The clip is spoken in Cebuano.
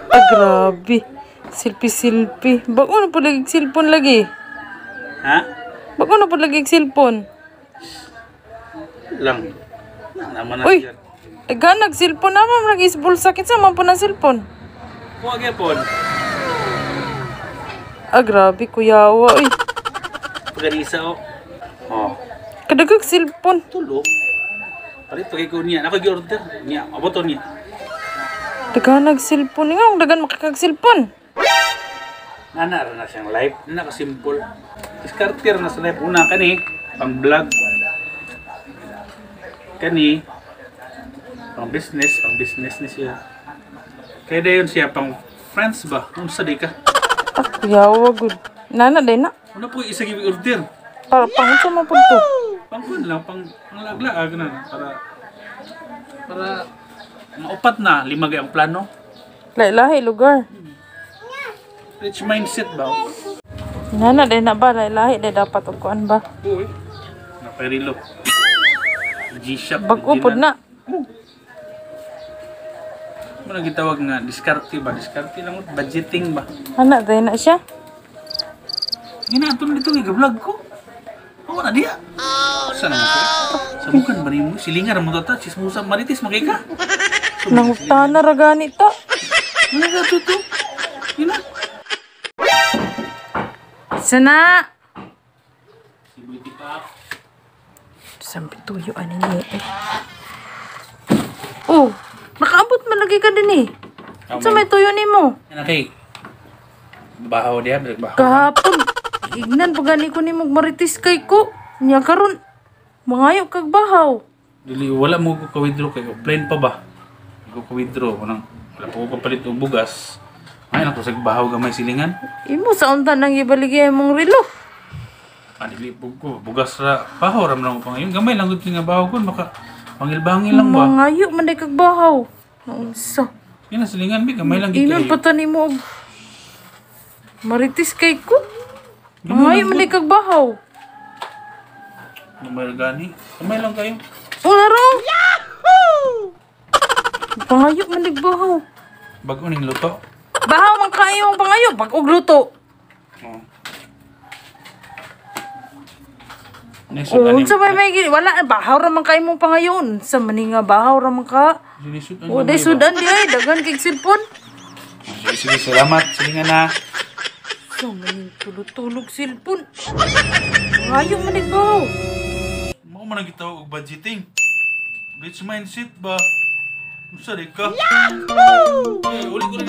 Ah, grabe. Selfie-selfie. Bago na po lagi cellphone lagi. Ha? Bago na po lagi cellphone. Lang. Naman na Uy! siya. Daghan nag cellphone na man lagi sa bulsa, kinsa man po na cellphone. Kuha gyapon. Ah, grabe, kuyawa uy. Pagkanisa oh. Oh. Kadagag cellphone. Tulo. Palit pagay ko niya. Ako gi-order. Niya, aboto niya. Daghan nag cellphone nga, ang daghan makakag cellphone. Nana ra na siyang life. Nana ka simple. Diskarte ra na sa life. Una kani pang vlog. Kani pang business ni siya. Kaya dayon siya pang friends ba? Unsa di ka? Ah, kuyawa gud. Nana day na. Una po isa gi order. Para pang unsa man pud to? Pang kun lang, pang pang laglaag na para para maupat na lima gay ang plano. Lahi-lahi lugar. Rich mindset ba? Nana day na ba, lahi-lahi day dapat og kuan ba? Uy. Napairilo. G-Shock. Bag-o pod na. Mo gitawag nga diskarte ba? Diskarte lang, budgeting ba? Ana day na siya. Gina ato dito nga vlog ko. Oo na diya. Oh, no. Sana mo ko? Sabukan ba nimo? Silingan mo tata, chismosa marites magay ka. Nangutana ra gani ta. Ano ka to to? Gina. Sana. Sibuti pa. Sampi tuyo ani ni. Eh. Oh, nakaabot man lagi ka din eh. Unsa may tuyo nimo? Ana kay bahaw diya, bahaw. Kahapon, ignan pa gani ko nimo marites kay ko. Nya karon mangayo kag bahaw. Dili wala mo ko ka-withdraw kay offline pa ba? Di ko ka-withdraw kanang wala pa ko kapalit og bugas. Ay nako sa bahaw gamay silingan. Imo sa unta nang ibaligya imong relo. Ah, dili po ko bugas ra bahaw ra man ako pangayon. Gamay lang gud nga bahaw kon maka bangil-bangil lang ba. Mangayo man day kag bahaw. Naunsa? Yan ang silingan bi gamay lang gid Inon kayo. pa ta nimo og marites kay ko. Mangayo man day kag bahaw. Gamay ra gani. Gamay lang kayo. Oh, naro. Yahoo! Pangayo man day bahaw. Bag-o ning luto. Bahaw man kayo ang pangayo bag-og luto. Oh. Nisod Oh, ani. unsa may wala bahaw ra man kayo mong pangayon. Sa mani nga bahaw ra man ka. Sinisud O day sudan di ay daghan kay cellphone. Sige, sige, salamat. Silingan na. Sa mani tulog-tulog cellphone. Pangayo man day bahaw. Mao man ang gitawag og budgeting. Rich mindset ba? Unsa di ka? Yahoo! Eh, uli ko rin.